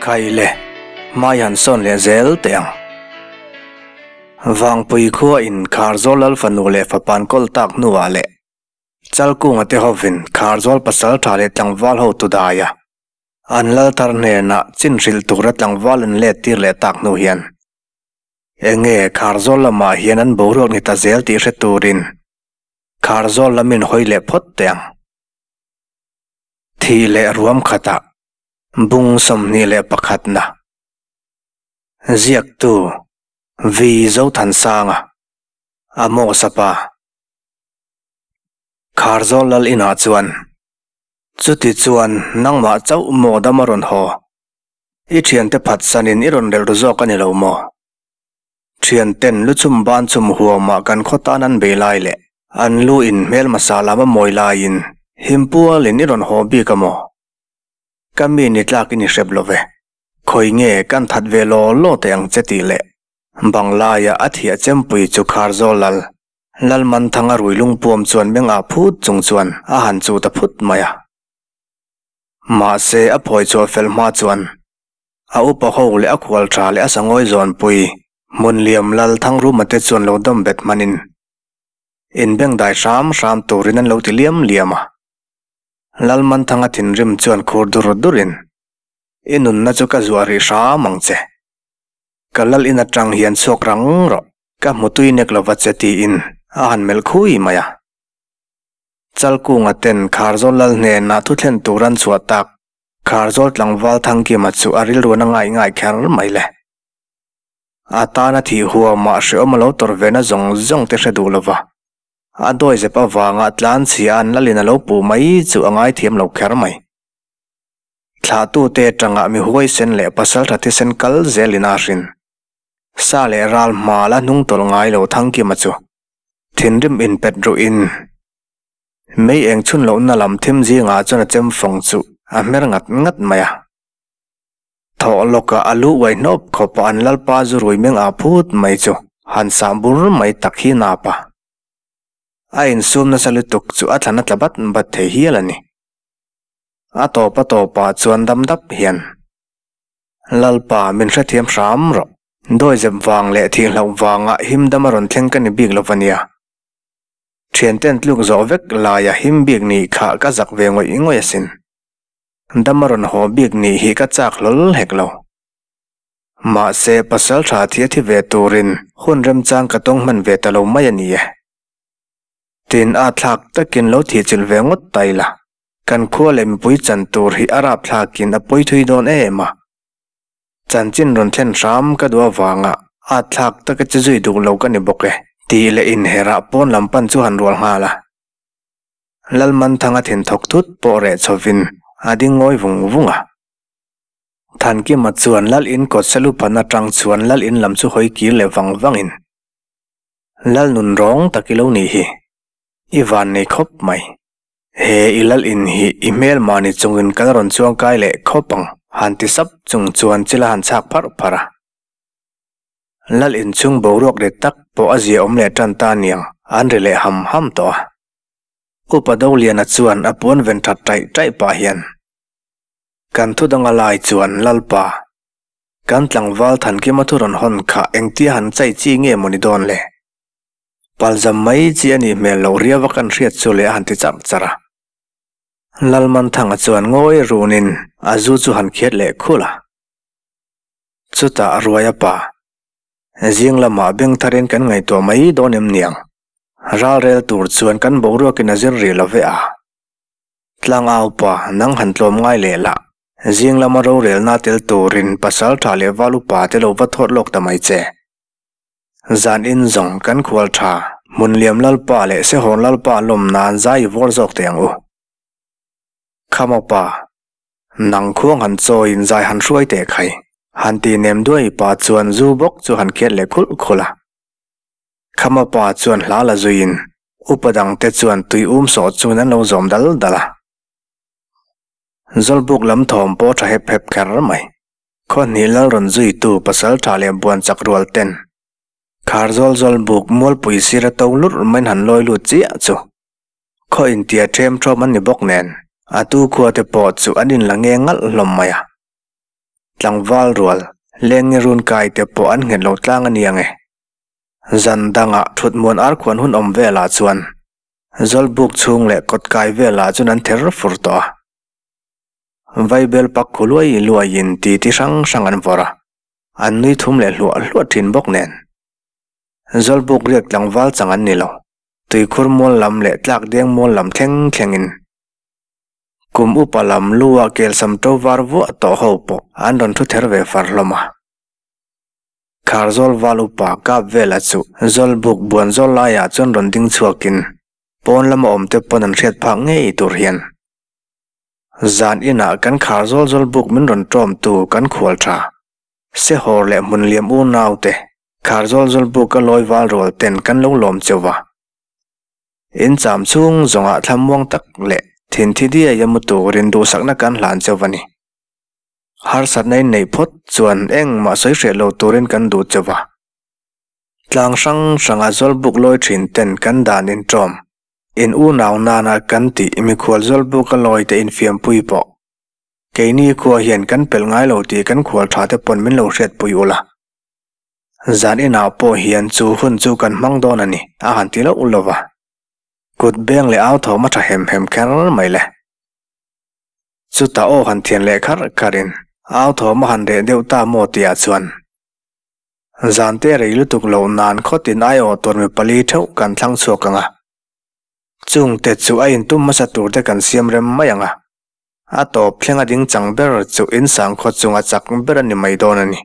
Khai le, hmai han sawn leh zel teh ang. Vangpui khua in Kharzawl Lal fanu leh fapan kawl tak hnuah leh Chalkunga te hovin Kharzawl pasaltha leh tlangval ho tu daia an lal thar hnenah chin hrilh tura tlangval an let tir leh tak hnu hian enge Kharzawl lamah hian an boruak ni ta zel tih hre turin Kharzawl lamin hawi leh phawt teh ang. Thih leh ruam khatah bung 21 na. Ziaktu Vi Zothansanga, Amos-a pa. Kharzawl lal inah chuan, Chuti chuan nangmah chauh maw dam a rawn haw? I thiante phatsanin i rawn relh ru zawk a ni lo maw? Thianten lu chum ban chum huamah kan khaw tan an bei lai leh an lu in hmelhmasa lam a mawi laiin himpualin i rawn haw bik a maw? Ka mi ni tlak i ni hrep lo ve. Khawi nge kan that ve law law teh ang che tih leh Banglaia a thiah chempui chu Kharzawl lal Lalmanthanga rui lungpuam chuan meng ah phut chung chuan a han chu ta phut mai a. Mahse a phawi chhuah fel hma chuan a upa ho leh a khual tha leh a sangawi zawnpui Hmunliam lal Thangruma te chuan lo dawm bet hmanin inbengdai hram hram turin an lo ti liam liam a. Lalmanthanga thinrim chuan khur dur durin I nunna chu ka zuah rih hram ang che. Ka lal in atang hian chhuak rang rawh, ka hmu tui nek lova che tiin a han melh khui mai a. Chalkunga ten Kharzawl lal hnenah thu thlen tur an chhuah tak, Kharzawl tlangval Thangkima chu a rilruan a ngai ngai kher mai le. A tana thih huamah hreawm a lo tawrh ve na zawng zawng te hre duh lova, a dawizep avanga tlanchhia an lalin a lo puh mai chu a ngaithiam lo kher mai. Thlahtute atanga mi huaisen leh pasaltha thisen kal zelin a hrin. Sa leh ral hma la hnung tawlh ngai lo Thangkima chu thinrim inpet ruhin mei eng chhun lohna lam thim zingah chuan a chem fawng chu a hmer ngat ngat mai a. Thawh lawkah a lu uai hnawp khawpa an lalpa zu rui meng ah phut mai chu han sah bur mai tak hi nap a. A insum nasa lutuk chu a thlan a tla bat bat thei hial a ni. A tawp a tawpah chuan dam dap hian, Lalpa, min hrethiam hram rawh. Dawizep vang leh thihhlauh vanga him dam a rawn thleng ka ni bik lo va nia. Thianten tluk zawh vek laia him bik nih kha ka zak ve ngawih ngawih asin. Dam a rawn haw bik nih hi ka chak hlawl hek lo. Mahse, pasal tha thi a thi ve turin hun remchang ka tawng hman ve ta lo mai a ni e. Tin, a thlak takin lo thihchilh ve ngawt ta ila. Kan khua leh mipui chan tur hi a rapthlakin a pawi thui dawn em a. Chanchin rawn thlen hram ka duh avanga at thlak taka che zui duh lo ka ni bawk e, tih leh inherah pawn lam pan chu han rual nghal a. Lalmanthanga thin thawk thut pawh reh chhovin a ding ngawi vung vung a. Thankima chuan Lal in kawt Salupan atang chuan Lal in lam chu hawi kir leh vang vangin, Lal nun rawng tak i lo nih hi, i van nei khawp mai. He i lal in hi i hmel mahni chungin kan rawn chuang kai leh khawp ang, han ti sap chung chuan chil a han chhak pharh pharh a. Lal in chung boruak ri tak pawh a zia awm leh tan ta aniang, an ri leh ham ham tawh a. Upa Doliana chuan a puan ven that taih taih pah hian, Kan thu danga lai chuan Lalpa, kan tlangval Thankima thu rawn hawn kha engtia han chai chi nge maw ni dawn le? Palzam mai chi a nih hmel loh riau a kan hriat chu leh a han ti charh charh a. Lalmanthanga chuan ngawi runin a zu chu han khiat leh khul a. Chutah a ruai a pa. Zing lamah beng tharin kan ngaihtuah mai dawn em niang. Ralrel tur chuan kan boruakin a zir rih lo ve a. Tlangau pa nang han tlawm ngai leh lah. Zing lama rorelna tel turin pasal tha leh val upa te lo va thawt lawk ta mai che. Zan in zawng kan khual tha, Hmunliam Lalpa leh Sehawr Lalpa lawm nan zai i vawr zawk teh ang u. Khama pa, nang khuang han chawiin zai han hruai teh khai, han ti nem duai pa chuan zu bawk chu han khiat leh khulh khulh a. Khama pa chuan hla la zuiin upa dangte chuan tui um sawh chuan an lo zawm dal dal a. Zawlbuk lam thawm pawh tha hep hep kher mai. Khawhnih lal rawn zuitu pasaltha leh buan chak rual ten khar zawl zawl buk mualpui sira to lurh maiin han lawi lut chiah chu khaw intia ṭhem ṭhawm an ni bawk nen a tu khua te pawh chu an inla nge ngalh hlawm mai a. Tlangval rual, lengi run kai te pawh an nghet lo tlang a ni ang e. Zan dangah thutmuan arkhuan hun awm velah chuan Zawlbuk chhung leh kawtkai velah chuan an ther fur tawh a. Vaibel pak khu luai luaiin titi hrang hrang an vawrh a, an nui thum leh hluah hluah thin bawk nen. Zawlbuk riak tlangval chang an ni lo, tuikhur mual lam leh tlak deng mual lam thleng thlengin kum upa lam lu ah kelsam to var vuah tawh ho pawh an rawn thu ther ve far hlawm a. Kharzawl val upa kap vela chu Zawlbuk buan zawl laiah chuan rawn ding chhuakin pawn lama awm te pawn an hriat phak ngei tur hian zan inah kan Kharzawl Zawlbuk min rawn ṭawmtu kan khual ṭha Sehawr leh Hmunliam unaute Kharzawl Zawlbuk a lawi val rual ten kan lo lawm cheu va. In cham chhung zawngah thlamuang tak leh thinthi diai a mu turin duhsakna kan hlan cheu va ni. Harsatna in neih phawt chuan engmah sawi hreh lo turin kan duh cheu va. Tlang hrang hranga Zawlbuk lawi thin ten kan dan in ṭawm, in unau nana kan tih mikhual Zawlbuka lawi te infiampui pawh. Keini khua hian kan pelh ngai lo tih kan khual tha te pawn min lo hriatpui ula. Zan inah pawh hian chu hun chu kan hmang dawn a ni, a han ti loh lo va. Kut beng leh au thawm a tha hem hem kher mai le. Chutah aw han thian leh kharh kharhin au thawm a han reh deuh ta maw tihah chuan zante rei lutuk loh nan khawtin aiawh tur mi pali theuh kan thlang chhuak ang a. Chungte chu a intum hmasa turte kan siam rem mai ang a. A tawp thleng a ding chang ber chu insang khaw chunga chak ber a ni mai dawn a ni.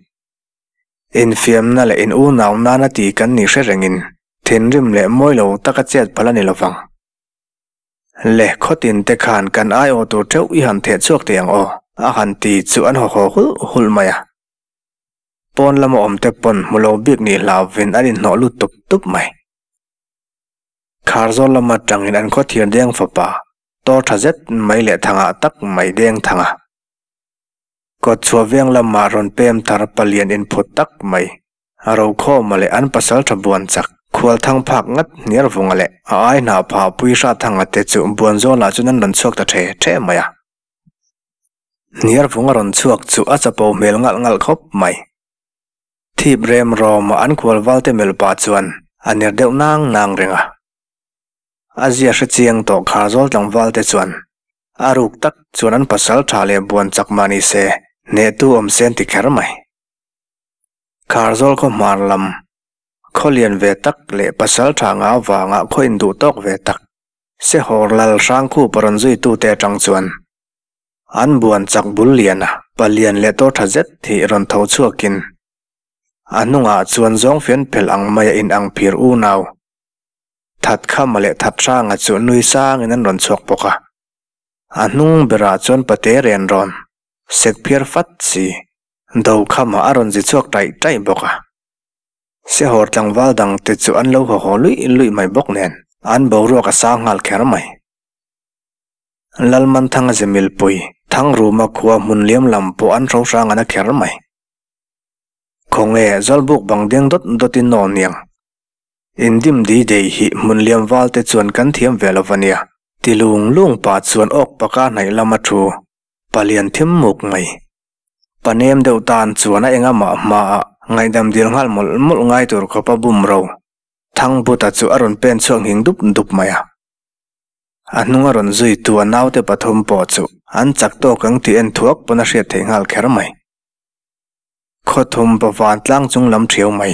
Infiamna leh in unau nana ti kan nih hre rengin thinrim leh mawi lo taka chet phal a ni lovang. Le khawtin te khan kan aiawh tur theuh i han theh chhuak thei ang aw, a han ti chu an haw haw hulh hulh mai a. Pawn lama awm te pawn hmu lo bik nih hlauvin an inhnawh lut tup tup mai. Kharzawl lama tangin an khaw thir deng fapa tawr tha zet mai leh thangah tak mai deng thang a. Kawtchhuah veng lamah rawn pem thar palian inphut tak mai. A rokhawma leh an pasal tha buan chak, khual thang phak ngat hniar vunga leh a ai hna phah pui hra thanga te chu buan zawlah chuan an rawn chhuak ta the the mai a. Hniar vunga rawn chhuak chu a chapo hmel ngalh ngalh khawp mai. Thip rem rawma an khual valte melh pah chuan a ner deuh nang nang reng a. A zia hre chiang tawh khar zawl tlangval te chuan a ruk tak chuan an pasal tha leh buan chak mah ni se hnehtu awm se an ti kher mai. Kharzawl khaw hmar lam, khaw lian ve tak leh pasal tha nga vanga khaw induh tawk ve tak, Sehawr lal Hrangkhupa rawn zuitute atang chuan an buan chak bul liana palian leh tawr tha zet hi rawn tho chhuakin a hnungah chuan zawngfian phelh ang maia inang phir unau Thatkhama leh Thathranga chu nui sangin an rawn chhuak bawk a, a hnung berah chuan pate ren rawn sek phiar fat si. Dokhama a rawn zi chhuak taih taih bawk a. Sehawr tlangval dangte chu an lo haw haw luih luih mai bawk nen an boruak a sang nghal kher mai. Lalmanthanga Zemilpui, Thangruma khua hmun liam lam pawh an hro hrang an a kher mai. Khawnge Zawlbuk bang deng dawt dawtin naw niang. Indim di dei hi hmun liam valte chuan kan thiam ve lo va nia. Ti lung lung pa chuan awk paka hnaih lama thu palian thim muk mai. Panem deuh tan chuan a engamah hmaah ngaihdam dil nghal mawlh mawlh ngai tur khawpa bum ro Thangbuta chu a rawn pen chhuak nghing dup dup mai a. A hnung a rawn zui tu a naute pathum pawh chu an chak tawk ang tih en thuak pawn a hriat theih nghal kher mai. Khawthum pavan tlang chung lam thiau mai.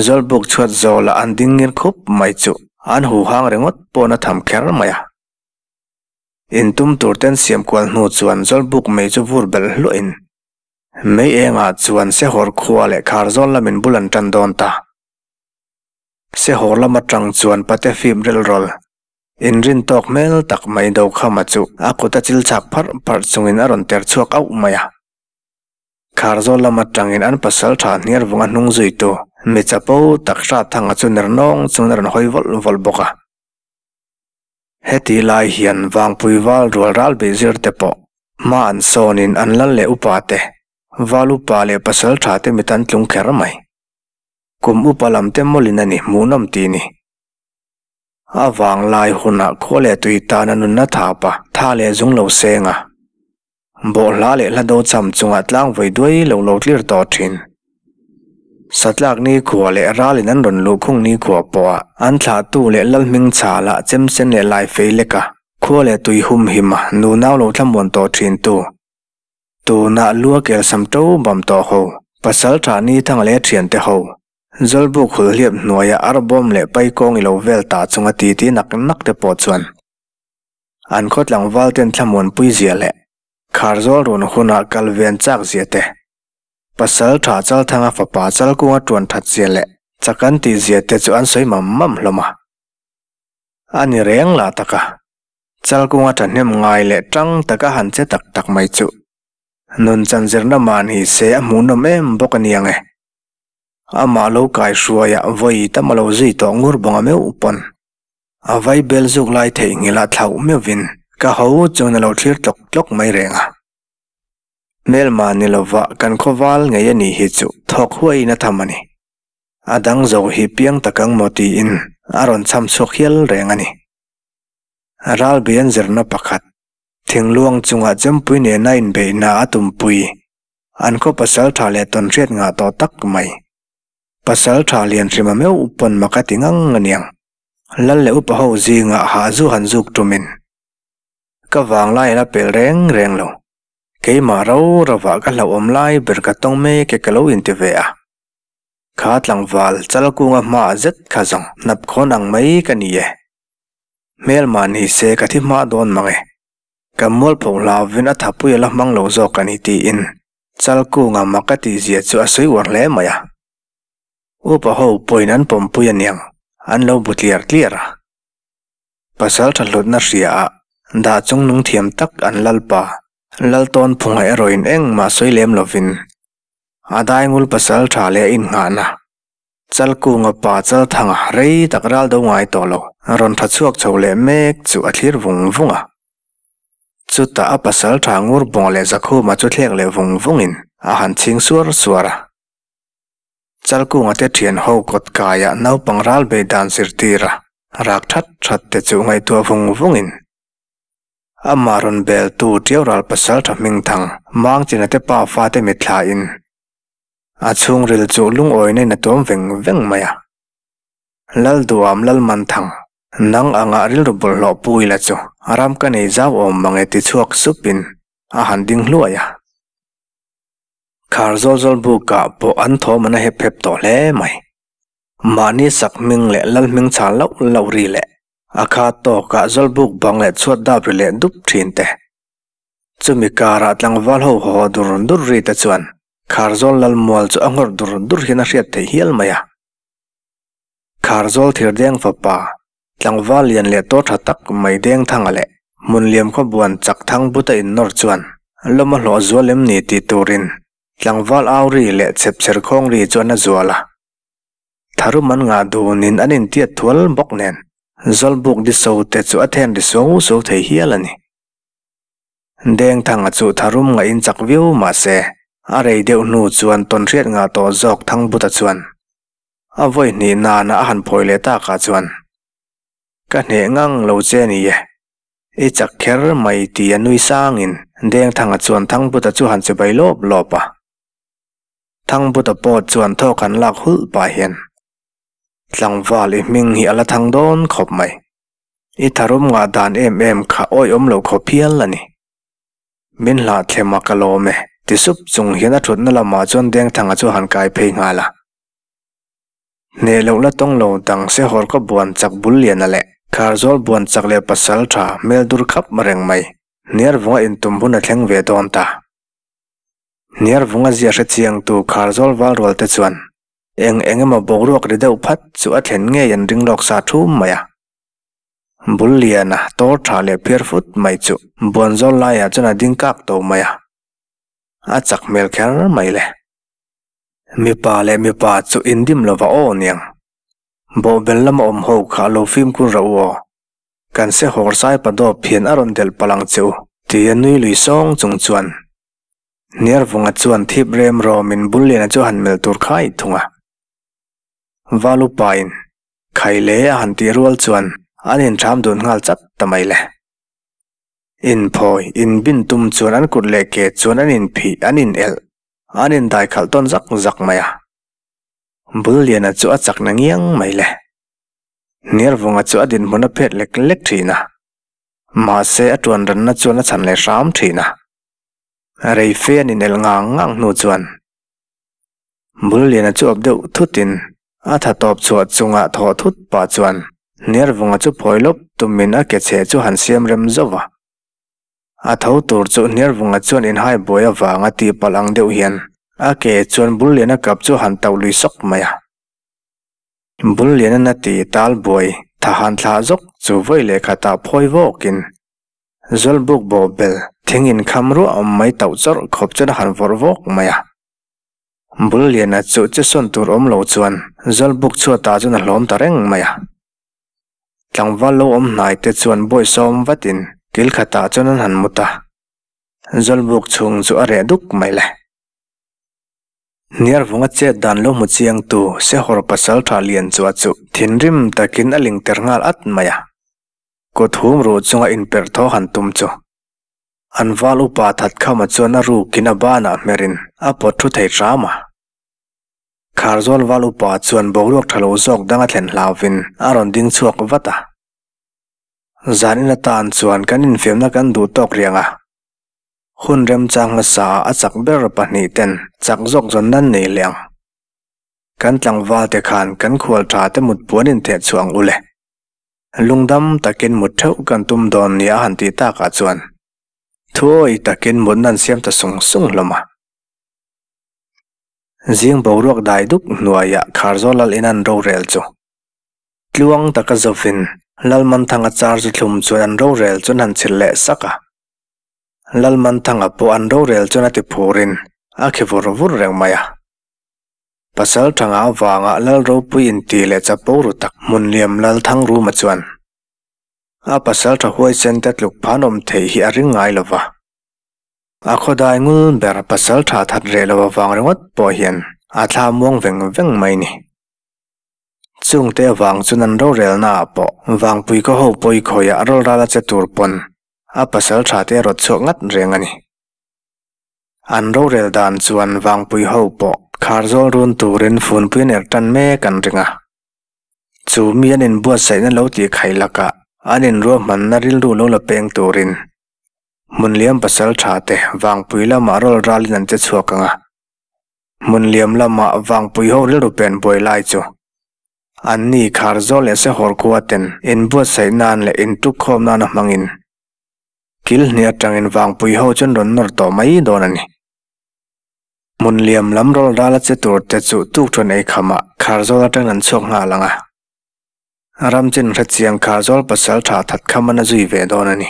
Zawlbuk chhuat zawlah an ding ngir khup mai chu an huhang ringawt pawn a tham kher mai a. Intum tur ten siam kual hnu chuan Zawlbuk mei chu vur belh hluahin mei engah chuan Sehawr khua leh Kharzawl lamin bul an tan dawn ta. Sehawr lam atang chuan pate fim rilrawl inrin tawk hmel tak mai Dokhama chu a kut a chil chak pharh pharh chungin a rawn ter chhuak auh mai a. Kharzawl lam atangin an pasal tha hniar vunga hnung zuitu mi chapo tak Hrathanga chu ner nawng chungin a rawn hawi vawlh vawlh bawk a. Heti lai hian Vangpui val rual ral beih zir te pawh hma an sawnin an lal leh upa te, val upa leh pasal tha te mit an tlung kher mai. Kum upa lam te mawlin a ni hmuhnawm ti ni. A vang lai hunah khua leh tui tana nunna thapa tha leh zung lo seng a. Bawhhla leh hla do cham chungah tlang vawi duai lo lo tlir tawh thin. Satlak nikhua leh ralin an rawn luhkhung nikhua pawha an thlahtu leh lal hming chhalah chemsen leh laifei leka khua leh tui humhima nunau lo thlamuan tawh thintu tunah lua kelsam to bam tawh ho pasal tha ni thanga leh thiante ho Zawlbuk hulhliap hnuaia arbawm leh paikawng i lo vel ta chunga titi nak nak te pawh chuan an khaw tlangval ten thlamuanpui zia leh Kharzawl run hunah kal ven chak zia te, pasal tha Chalthanga fapa Chalkunga tuan that zia leh chak an tih zia te chu an sawi mam mam hlawm a. A ni reng lah tak a, Chalkunga thahnem ngai leh tang taka han che tak tak mai chu nun chanzirna mahni se a hmuhnawm em bawk a niang e. Amah lo kai hruaiah vawi tam a lo zui tawh ngur bawng a meuh pawn. A vai bel zuk lai theihnghilh a thlauh meuhvin ka ho chuan a lo thlir tlawk tlawk mai reng a. Hmelma ni lova kan khawval ngei a nih hi chu thawk huaiin a tham a ni. A dang zo hi piang tak ang maw tiin a rawn chham chhuak hial reng a ni. Ralbian zirna pakhat, thingluang chungah chempui nena inbeihna a tumpui, an khaw pasal tha leh tawnhriat ngah tawh tak mai. Pasal tha lian hrima meuh pawn mak a ti ngang aniang. Lal leh upa ho zingah hah zu han zuk tumin ka vanglai a la pel reng reng lo. Keimah ro rovah ka hlauhawm lai ber ka tawng mek e ka lo inti ve a. Kha tlangval chalkunga hmaah zet kha zawng hnap khawn ang mai ka ni e. Hmelma ni se ka thi hma dawn mang e. Ka mualpho hlauvin a thapui a la hmang lo zawk a ni tiin Chalkunga mak a tihzia chu a sawi uar hle mai a. Upa ho pawhin an pawmpui aniang, an lo bu tliar tliar a. Pasal tha hlutna hria ah dah chung nung thiam tak an lalpa, Laltawn phunga erawhin engmah sawi lem lovin a daingul pasal tha leh a innghahna Chalkunga pa Chalthanga rei tak ral do ngai tawh lo rawn tha chhuak chho leh mek chu a thlir vung vung a. Chutah a pasal tha ngur bawng leh Zakhuma chu thlek leh vung vungin a han chhing suar suar a. Chalkunga te thian ho kawt kaiah naupang ral bei dan zirtir a rak that that te chu ngaihtuah vung vungin amah rawn beltu Tiau ral pasal tha hmingthang Mangchina te pa fate mitthlain a chhungril chu lungawina in a tuam veng veng mai a. Lalduam Lalmanthang, nang anga rilru bawlhhlawh pu ila chu ram ka nei zau awm mang e ti chhuak supin a han ding hluai a. Khar zawl zawl bukah pawh an thawm an a hep hep tawh hle mai. Mahni sak hming leh lal hming chhal loh loh ri leh a kha tawkah zawl buk bang leh chhuat dap ri leh dup thin te. Chumi karah tlangval ho haw dur dur ri te chuan Kharzawl Lalmual chu a nghawr dur dur hian a hriat theih hial mai a. Kharzawl Thirdeng fapa, tlangval lian leh tawr tha tak mai Dengthanga leh Hmunliam khaw buan chak thang buta innawr chuan lawm a hlawh zual em ni tih turin tlangval au ri leh chhepchher khawng ri chuan a zual a. Tharum an ngah dunin an intiat thual bawk nen Zawlbuk diso te chu a then ri suau suau thei hial a ni. Dengthanga chu tharum ngaih in chak viau mahse a rei deuh hnu chuan tawnhriat ngah tawh zawk Thangbuta chuan A vawi hnih nana a han phawi leh takah chuan, Ka hneh ngang lo che ni e, i chak kher mai ti a nui sangin Dengthanga chuan Thangbuta chu han che bai lawp lawp a. Thangbuta pawh chuan thawk han lak hulh pah hian, Tlangval i hming hi a la thang dawn khawp mai. I tharum ngah dan em em kha awihawm lo khawp hial a ni. Min hlah thlem a ka lawm e, ti sup chung hian a thutna lamah chuan Dengthanga chu han kai phei nghal a. Hneh loh la tawng lo dang se hawr ka buan chak bul liana leh Kharzawl buan chak leh pasal tha hmel dur khap reng mai. Hniar vunga intum hun a thleng ve dawn ta. Hniar vunga zia hre chiangtu Kharzawl val rual te chuan eng eng emaw boruak ri deuh phat chu a thlen ngei an ring lawk sa thum mai a. Bul liana tawr tha leh phiar fut mai chu buanzawl laiah chuan a ding kak to mai a. A chak hmel kher mai le. Mipa leh mipa chu indim lova aw niang. Bawhbel lama awm ho kha lo fimkhur rauh u aw. Kan se hawr sai pa dawp hian a rawn delh palh ang che u, tia nui lui sawng chung chuan Hniarvunga chuan thip rem rawmin Bulliana chu a han melh tur khai thung a. Valupain Khaile a han tih rual chuan an intham dun nghal chat ta mai le. Inphawi, inbin tum chuan an kut leh ke chuan an inphih, an inelh, an indaikhalh tawn zak zak mai a. Bulliana chu a chak na ngiang mai le. Hniarvunga chu a dinhmun a phet lek lek thin a. Mahse a tuan ranna chuan a chhan leh hram thin a. Reife an inelh ngang ngang hnu chuan Bulliana chu awp deuh thutin a tha tawp chhuah chungah thawh thut pah chuan Hniarvunga chu phawi lawp tumin a ke chhe chu han siam rem zauh va. A tho tur chu Hniarvunga chuan inhai buai avanga tihpalh ang deuh hian a ke chuan Bulliana kap chu han tauh lui sawk mai a. Bulliana na ti tal buai tha han thlah zawk chu vawi leh khatah phawi vawkin Zawlbuk bawhbel thing inkham ruah awm mai tauh chawrh khawp chuan a han vawrh vawk mai a. Bulliana chu che sawn tur awm lo chuan Zawlbuk chhuatah chuan a hlawm ta reng mai a. Tlangval lo awm hnai te chuan bawi sawm vatin kil khatah chuan an han mut a. Zawlbuk chhung chu a reh duk mai le. Hniarvunga chet dan lo hmu chiangtu Sehawr Pasaltha Lianchua chu thinrim takin a ling ter nghal at mai a. Kut hum ruh chunga inperh thaw han tum chu. An val upa Thatkhama chuan a rukin a banah hmerin a pawt thu thei hram a. Kharzawl val upa chuan boruak tha lo zawk dang a thlen hlauvin a rawn ding chhuak vat a. Zanin atan chuan kan infiamna kan duh tawk riang a. Hun remchang hmasa ah a chak ber pahnih ten chak zawk zawn nan nei leh ang. Kan tlangval te khan kan khual tha te mut puan in theh chhuah ang ule. Lungdam takin mut theuh kan tum dawn nia a han tih takah chuan thuawi takin mut nan siam ta sung sung hlawm a. Zing boruak dai dup hnuaiah Kharzawl lal in an rorel chu tluang taka zawin Lalmanthanga char chu thlum chuan an rorel chu an han chhilh leh sak a. Lalmanthanga pawh an rorel chuan a ti phurin a khi vur vur reng mai a. Pasal thanga avanga Lal ropui inti leh chapo ru tak Hmunliam Lal Thangruma chuan a pasal tha huaisen te tluk phan awm theih hi a ring ngai lo va. A khawdai ngul ber pasal tha that reh lo avang ringawt pawh hian a thla muang veng veng mai ni. Chungte avang chuan an rorelna ah pawh Vangpui khaw ho pawi khawiah rawlral a che tur pawn A pasal tha te a rawt chhuak ngat reng a ni. An rorel dan chuan Vangpui ho pawh Kharzawl run turin funpui an er tan mek an ring a. Chu mi an inbuatsaihna lo tih khaih lakah an inruahmanna rilru lo la peng turin Hmunliam pasal tha te Vangpui lamah rawl ralin an che chhuak ang a. Hmunliam lamah Vangpui ho rilru pen buai lai chu Anni Kharzawl leh Sehawr khua ten inbuatsaih nan leh intukkhawm nana hmangin kil hnih atangin Vangpui ho chuan rawn nawr tawh mai dawn a ni. Hmun liam lam rawl rala che tur te chu tukthuan ei khamah Kharzawl atangin an chhuak nghal ang a. Ramchin hrechiang Kharzawl pasal tha that khaman a zui ve dawn a ni.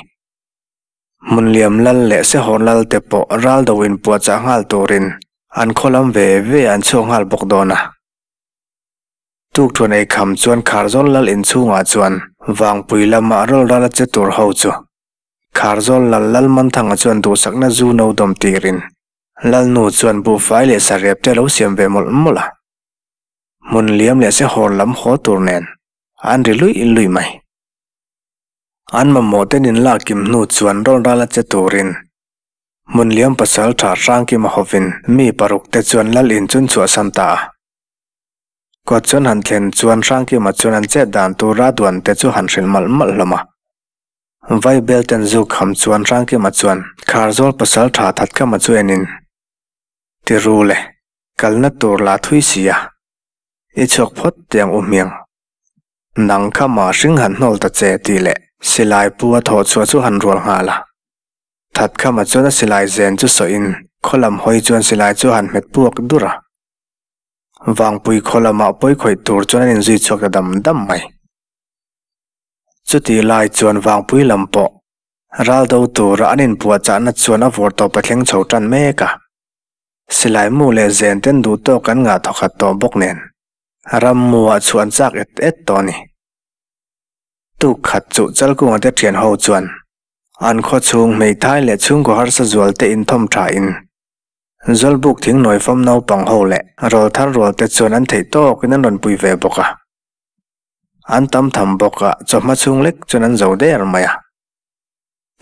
Hmun liam lal leh Sehawr lal te pawh ral do inpuahchah nghal turin an khaw lam ve ve an chhuak nghal bawk dawn a. Tukthuan ei kham chuan Kharzawl lal inchhungah chuan Vangpui lama rawl ral a che tur ho chu Kharzawl lal Lalmanthanga chuan duhsakna zu no dawm tirin Lalnu chuan buhfai leh sarep te a lo siam ve mawlh mawlh a. Hmun liam leh sehawr lam haw tur nen an ri luih luih mai. An mamawh ten inlak kim hnu chuan rawl ral a che turin Hmun liam pasal tha Hrangkima hovin mi paruk te chuan lal in chun chhuahsan ta a. Kawt chuan han thlen chuan Hrangkima chuan an chet dan tura duan te chu han hrilh malh malh hlawm a. Vaibel ten zuk kham chuan Hrangkima chuan Kharzawl pasal tha Thatkhama chu enin, Ti ru le, kalna tur la thui si a, i chhuak phawt tiang u hmiang. Nang kha mah hring han hnawl ta che tih leh silai pu a thawh chhuah chu han rual nghal a. Thatkhama chuan a silai zen chu sawiin khaw lam hawi chuan silai chu a han hmet puak dur a. Vangpui khaw lamah pawi khawih tur chuan an inzui chhuak ta dam dam mai. Chutih lai chuan Vangpui lam pawh ral do tura an inpuahchahna chuan a vawr tawp a thleng chho tan mek a. Silai mu leh zen ten duh tawk an ngah thawkhat tawh bawk nen ram muah chhuah an chak et et tawh a ni. Tuk khat chu Chalkunga te thian ho chuan An khaw chhung hmeithai leh chhungkaw harsa zual te inthawm tha in Zawlbuk thing nawi fam naupang ho leh rawl thar rual te chuan an theih tawk in an rawn pui ve bawk a. An tam tham bawk a, chawhma chhung lek chuan an zo der mai a.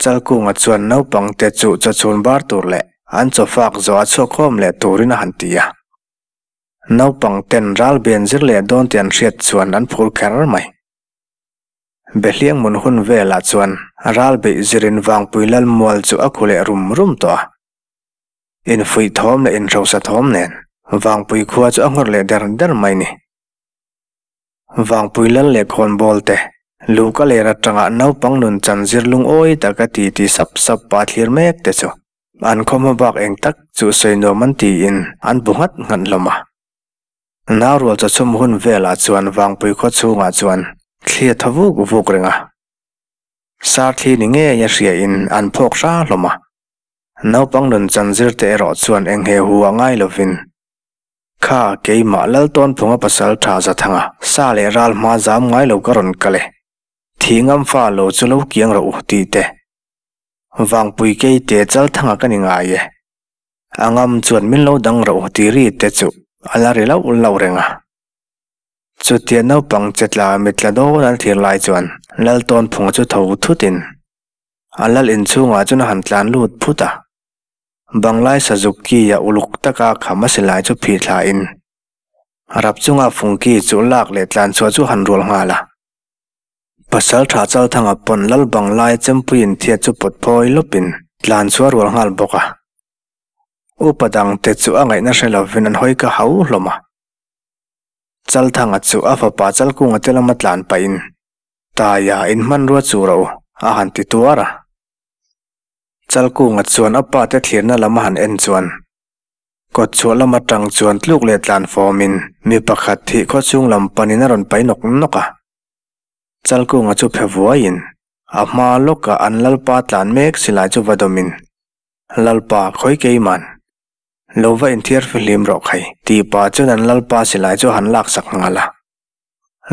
Chalkunga chuan naupangte chu chawchhun bar tur leh an chaw fak zawh a chhuak khawm leh turin a han ti a. Naupang ten ral ben zir leh dawn tih an hriat chuan an phur kher mai. Behliang mun hun velah chuan ral beih zirin Vangpui Lalmual chu a khu leh rum rum tawh a. Infuih thawm leh inhrosa thawm nen Vangpui khua chu a nghawr leh der der mai ni. Vangpui lal leh khawnbawl te, Luka ler atanga naupang nun chan zir lungawi taka ti ti sap sap pa thlir mek te chu an khaw hmabak eng tak chu sawi nuam an tiin an bu nghat nghat hlawm a. Naurual chawchhum hun velah chuan Vangpui khaw chhungah chuan thli a thaw vuk vuk reng a. Sar thli ni ngei a hria in an phawk hra hlawm a. Naupang nun chan zir te erawh chuan eng he hu a ngai lovin Kha keimah Laltawnphunga pasal tha Zathanga sa leh ral hma zam ngai lo ka rawn kal e. Thih ngam fa lo chu lo kiang rawh u tih te. Vangpui kei te Chalthanga ka ni ngai e. A ngam chuan min lo dang rawh u tih ri te chu a la ri lauh lauh reng a. Chutia naupang che tla mitla dawn an thlir lai chuan Laltawnphunga chu tho thut in a lal inchhungah chuan a han tlan lut phut a. Banglai Sazuki a uluk taka kham a silai chu phih thla in rap chunga fungki chu lak leh tlan chhuah chu han rual nghal a. Pasal tha Chalthanga pawn Lal Banglai chempui inthiat chu pawt phawi lawp in tlan chhuah rual nghal bawk a. Upa dang te chu a ngaihna hre lovin an hawi ka hau hlawm a. Chalthanga chu a fapa Chalkunga te lama tlan pah in, Taia in hmanrua chu rawh u, a han ti tuar a. Chalkunga chuan a pa te thlirna lam a han en chuan kawtchhuah lam atang chuan tluk leh tlan fawmin mi pakhat thih khaw chhung lam panin a rawn pai nawk nawk a. Chalkunga chu phe vuaiin a hma lawkah an lalpa tlan mek silai chu va dawmin, Lalpa, khawi keiman? Lo va inthiar fihlim rawh khai, tih pah chuan an lalpa silai chu a han laksak nghal a.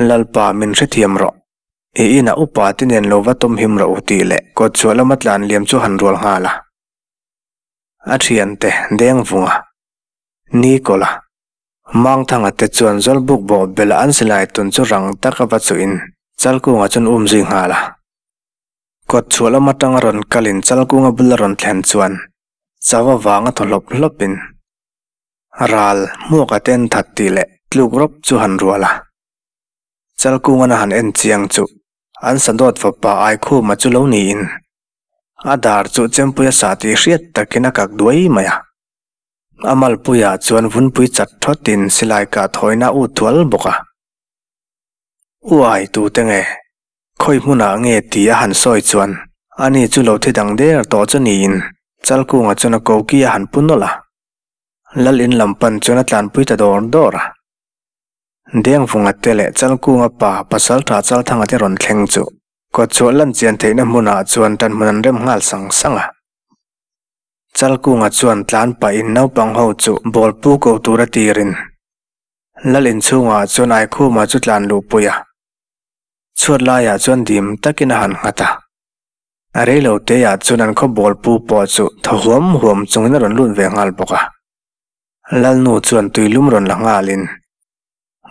Lalpa, min hrethiam rawh. I inah upa te nen lo va tawm him rawh u tih leh kawtchhuah lama tlan liam chu han rual nghal a. A thiante Dengvunga, Nikola, Mangthanga te chuan Zawlbuk bawh bela an silai tun chu rang taka va chuhin Chalkunga chuan um zui nghal a. Kawtchhuah lam atanga rawn kalin Chalkunga bula rawn thlen chuan chau avanga thaw hlawp hlawpin ral hmuaka te an that tih leh tluk rawp chu han rual a. Chalkungan a han en chiang chu an sadawt fapa Aikhuma chu lo niin a dar chu Chempuia sa tih hriat takin a kak duai mai a. A malpuiah chuan vunpui chat thawtin silai kah thawina a ut thual bawk a. Uai tute nge? Khawi hmunah nge tih a han sawi chuan ani chu lo thi dang der tawh chu niin Chalkunga chuan a koki a han pu nawlh a. Lal in lam pan chuan a tlanpui ta dawr dawr a. Dengvunga te leh Chalkunga pa Pasaltha Chalthanga te rawn thleng chu kawtchhuah lan chian theihna hmunah chuan tanhmun an rem nghal sang sang a. Chalkunga chuan tlan pahin naupang ho chu ball pu ko tura tirin Lal inchhungah chuan Aikhuma chu tlan luhpui a. Chhuat laiah chuan dim takin a han nghat a. A reilo teah chuan an khaw ball pu pawh chu thaw huam huam chungin a rawn lut ve nghal bawk a. Lalnu chuan tuilum rawn la nghalin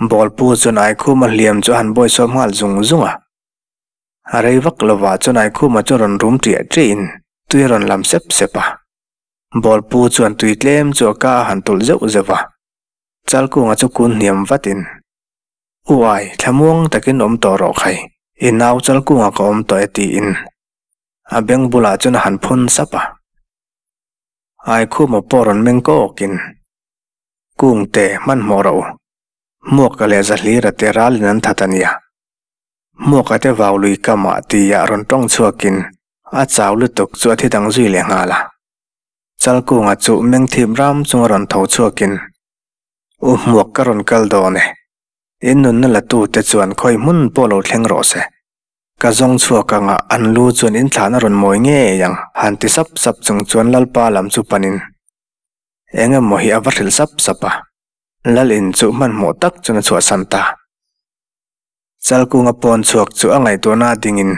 Bawlpu chuan Aikhuma hliam chu a han bawisawm nghal zung zung a. A rei vak lovah chuan Aikhuma chu rawn rum ṭiah ṭiahin tui a rawn lam sep sep a. Bawlpu chuan tui tlem chu a ka a han tulh zeuh zeuh a. Chalkunga chu kun hniam vatin, U Ai, thlamuang takin awm tawh rawh khai, i nau Chalkunga ka awm tawh e tiin a beng bulah chuan a han phun sap a. Aikhuma pawh rawn meng kawkin, Kungte, hmanhmawh rawh u. Hmuaka leh Zahlira te ralin an that a nia. Hmuaka te vau lui kamah tia rawn tawng chhuakin a chau lutuk chu a thi dang zui leh nghal a. Chalkunga chu meng thip ram chunga rawn tho chhuakin, U Hmuak ka rawn kal dawn e. In nunna la tute chuan khawi hmun pawh lo thleng rawh se. Ka zawng chhuak anga an lu chuan in thlan a rawn mawi ngei ang, han ti sap sap chung chuan Lalpa lam chu panin eng emaw hi a va hrilh sap sap a, Lal in chu hmanhmawh tak chuan a chhuahsan ta. Chalkunga pawn chhuak chu a ngaihtuahna a dingin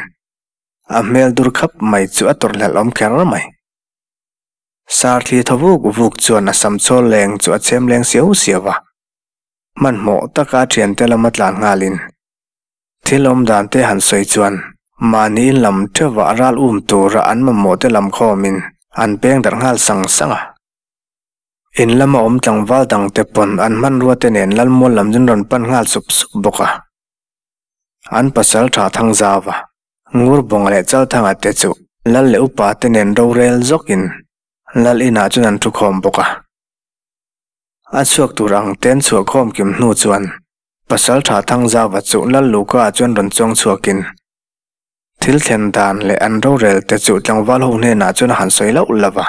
a hmel dur khap mai chu a tawrhhlelh awm kher mai. Sarthli thaw vuk vuk chuan a sam chawl leng chu a chhem leng siau siau a, hmanhmawh taka a thiante lama tlan nghalin Thil awm dan te han sawi chuan Mahni in lam theuhah ral um tura an mamawh te lam khawmin an peng darh nghal sang sang a. In lama awm tlangval dangte pawn an hmanrua te nen Lalmual lam chu an rawn pan nghal sup sup bawk a. An pasal tha Thangzauva, Ngurbawnga leh Chalthanga te chu Lal leh upa te nen rorel zawkin Lal inah chuan an thu khawm bawk a. A chhuak tur ang te an chhuah khawm kim hnu chuan Pasal tha Thangzauva chu Lal Luka chuan rawn chuang chhuakin thil thlen dan leh an rorel te chu tlangval ho hnenah chuan a han sawi loh lo va.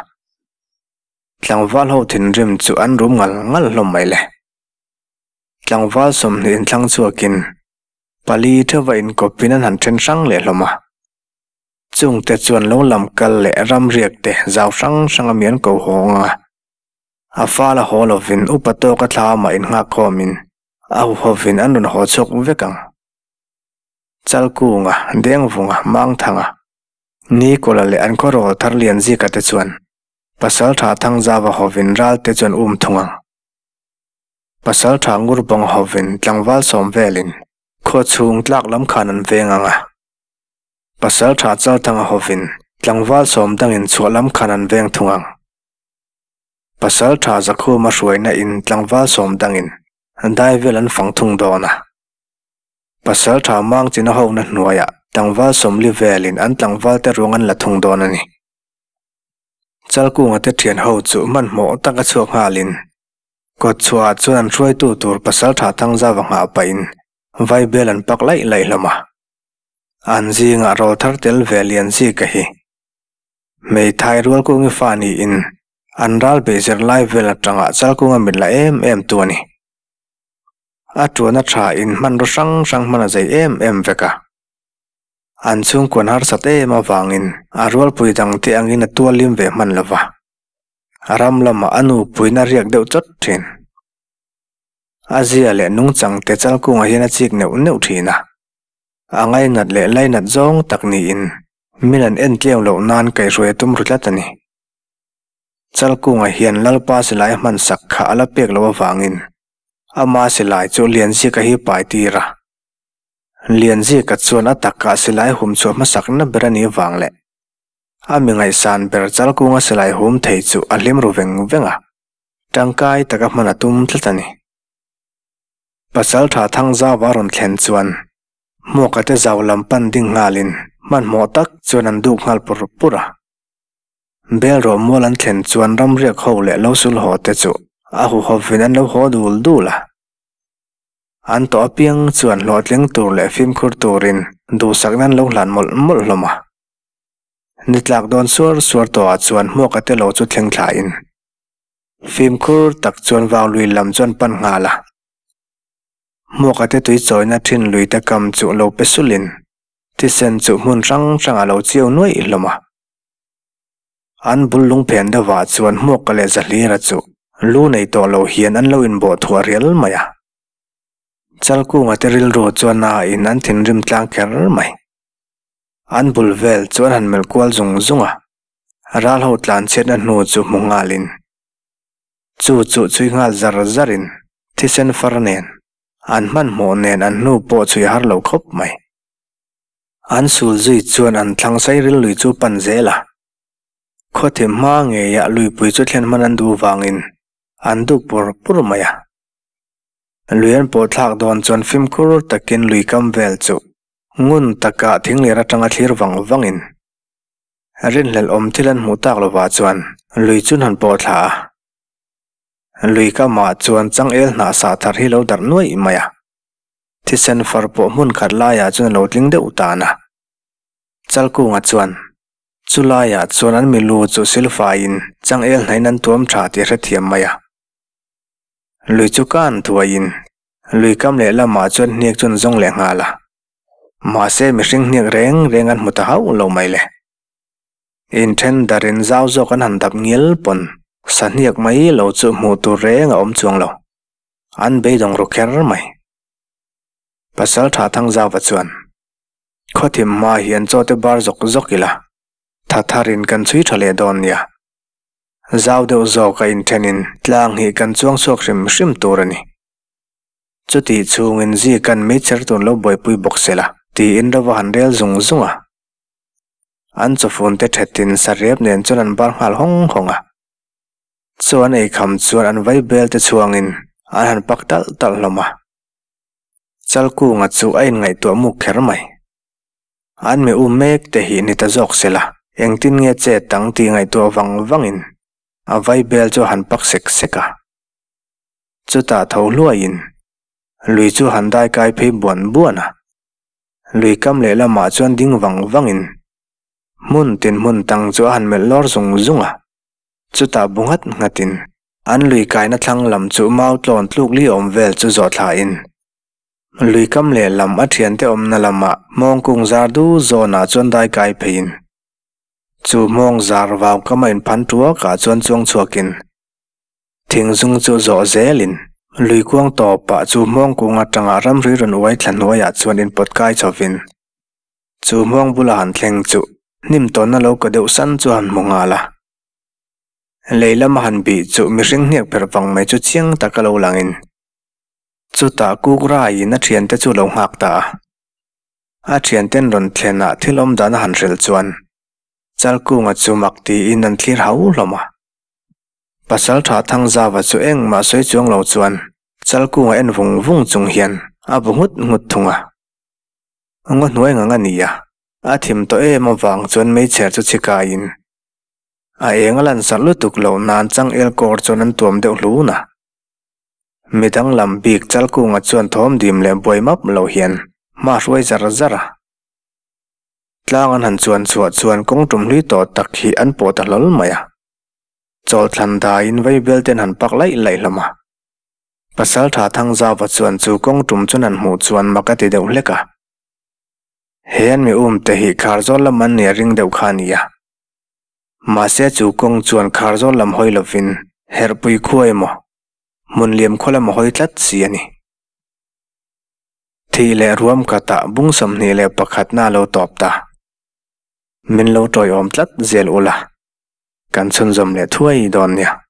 Tlangval ho thinrim chu an rum ngal ngal hlawm mai le. Tlangval 20 inthlang chhuakin pali theuva inkawpin an han then hrang leh hlawm a. Chungte chuan lo lam kal leh ram riak te zau hrang hrang a mi an ko hawng a. A fal a haw lovin upa tawka thla amah innghak khawmin a huhovin an rawn haw chhuak vek ang. Chalkunga, Dengvunga, Mangthanga, Nikola leh an khawrawl thar lian zika te chuan Pasaltha Thangzava hovin ral te chuan um thung ang. Pasaltha Ngurbawng hovin tlangval sawm velin khaw chhung tlak lam khan an veng ang a. Pasaltha Chalthanga hovin tlangval sawm dangin chhuah lam khan an veng thung ang. Pasaltha Zakhuma hruaina in tlangval sawm dangin dai vel an fang thung dawn a. Pasaltha Mangchina hona hnuaiah tlangval 40 velin an tlangval te ruang an la thung dawn a ni. Chalkunga te thian ho chu hmanhmawh taka chhuak nghalin kawt chhuahah chuan an hruaitu tur Pasaltha Thangzauva nghah pahin vaibel an pak laih laih hlawm a. An zingah rawl thar tel ve lian zika hi hmeithai rualkungi fa niin an ral bei zir lai vel atanga Chalkunga mit la em em tu a ni. A tuan a tha in hmanraw hrang hrang hman a zei em em vek a. An chhungkuan harsat em avangin a rualpui dangte angin a tualim ve hman lo va. A ram lamah a nupuiin a riak deuh chawt thin. A zia leh nungchang te Chalkungah hian a chik neuh neuh thin a. A ngainat leh lainat zawng tak niin min an en tleu loh nan kaihhruai a tum ru tlat a ni. Chalkungah hian Lalpa silai a hmansak kha a la pek loh avangin ama silai chu Lianzika hi pai tir a. Lianzika chuan a takah silai hum chhuah hmasakna ber a nih vang leh a mi ngaihsan ber Chalkunga silai hum thei chu a hlim ru veng veng a, tangkai taka hman a tum tlat a ni. Pasaltha Thangzauva rawn thlen chuan Hmuaka te zau lam pan ding nghalin hmanhmawh tak chuan an duk nghal pur pur a. Bel rawh mual an thlen chuan ramriak ho leh lo sul haw te chu a huhovin an lo haw dul dul a. An tawh apiang chuan hlawhtling tur leh fimkhur turin duhsakna an lo hlan mawlh mawlh hlawm a. Ni tlak dawn suar suar tawhah chuan hmuaka te lo chu thleng thlain fimkhur tak chuan vau lui lam chu an pan nghal a. Hmuaka te tui chawina thin lui te kam chu lo pe sulin thisen chu hmun hrang hrangah a lo chiau nuaih hlawm a. An bul lungphen deuhah chuan hmuaka leh Zahlira chu lu nei tawh lo hian an lo inbawh thuah rial mai a. Chalkunga te rilru chuan a in an thinrim tlang kher mai. An bul vel chu an han melh kual zung zung a, ral ho tlan chhiatna hnu chu hmu nghalin chu chu chhui nghal zar zarin thisen far nen an hmanhmawh nen an hnu pawh chhui har lo khawp mai. An sul zui chuan an thlang sairil lui chu pan zel a, khawthim hma ngeiah luipui chu thlen hman an duh vangin an duk pur pur mai a. Lui an pawh thlak dawn chuan fimkhur takin lui kam vel chu Ngun taka thingler atanga thlir vang vangin rinhlelh awm thil an hmuh tak lovah chuan lui chun han pawh thla a. Lui kamah chuan changel hnah sah thar hi lo darh nuaih mai a. Thisen far pawh hmun khat laiah chuan a lo tling deuh tan a. Chalkunga chuan chu laiah chuan an milu chu silfaiin changel hnain an tuam tha tih a hrethiam mai a. Lui chu kan thuaiin Lui kam leh lamah chuan hniak chu an zawng leh nghal a, mahse mihring hniak reng reng an hmu ta hauh lo mai le. Inthen darin zau zawk an han dap ngial pawn sahniak mai lo chu hmuh tur reng a awm chuang lo. An beidawng ru kher mai. Pasal tha Thangzauva chuan, Khawthim hma hian chaw te bar zawk zawk ila, tha tharin kan chhui tha leh dawn nia. Zau deuh zawk a inthenin tlang hi kan chuang chhuak hrim hrim tur a ni. Chutih chhungin zi kan meichher tun lo buaipui bawk se la, Tiin ro va han rel zung zung a. An chawfun te thetin sarep nen chuan an bar nghal hawng hawng a. Chaw an ei kham chuan an vai bel te chhuangin an han pak talh talh hlawm a. Chalkunga chu a inngaihtuah muk kher mai. An mi um mek te hi ni ta zawk se la, engtin nge chet ang tih ngaihtuah vang vangin a vai bel chu a han pak sek sek a. Chutah tho hluaiin lui chu han dai kai phei buan buan a. Lui kam lehlamah chuan ding vang vangin hmun tin hmun tang chu a han melh lawr zung zung a. Chutah bu nghat nghatin an lui kaina thlang lam chu mau tlawn tluk li awm vel chu zawh thlain lui kam lehlam a thiante awmna lamah hmawngkung zar du zawnah chuan dai kai pheiin chu hmawng zar vau kam a inphan tuakah chuan chuang chhuakin thing zung chu zawh zelin lui kuang tawpah chu hmawngkung atanga ramri rawn uai thla hnuaiah chuan inpawt kai chhovin Chu hmawng bula han thleng chu hnim tawnna lo ka deuh san chu han hmu nghal a. Lei lama han bih chu mihring hniak pherh vang mai chu chiang taka lo langin chutah kuk raiin a thiante chu lo nghak ta a. A thianten rawn thlenah thil awm dan a han hrilh chuan Chalkunga chu mak tiin an thlir hau hlawm a. Pasaltha Thangzava chu engmah sawi chuang lo chuan Chalkunga en vung vung chung hian a bu nghut nghut thung a. Ngaw hnuai ngang a ni a, a thim tawh em avang chuan meichher chu chhi kaiin a eng a lansarh lutuk loh nan changel kawr chuan an tuam deuh hlun a. Midang lam bik Chalkunga chuan thawm dim leh buai map lo hian hma hruai zar zar a. Tlang an han chuan chhuah chuan kawng tum hlui tawh tak hi an pawh ta hlawl mai a. Chawlthlan daiin vaibel ten han pak laih laih hlawm a. Pasaltha Thangzauva chuan chu kawng tum chuan an hmuh chuan mak a ti deuh hlek a. He an mi um te hi Kharzawl lam an nia ring deuh kha a ni a. Mahse chu kawng chuan Kharzawl lam hawi lovin Herhpui khua emaw, Hmunliam khaw lam a hawi tlat si a ni. Thih leh ruam khatah bung 21 na lo tawp ta. Min lo tawiawm tlat zel ula, kan chhunzawm leh thuai dawn nia.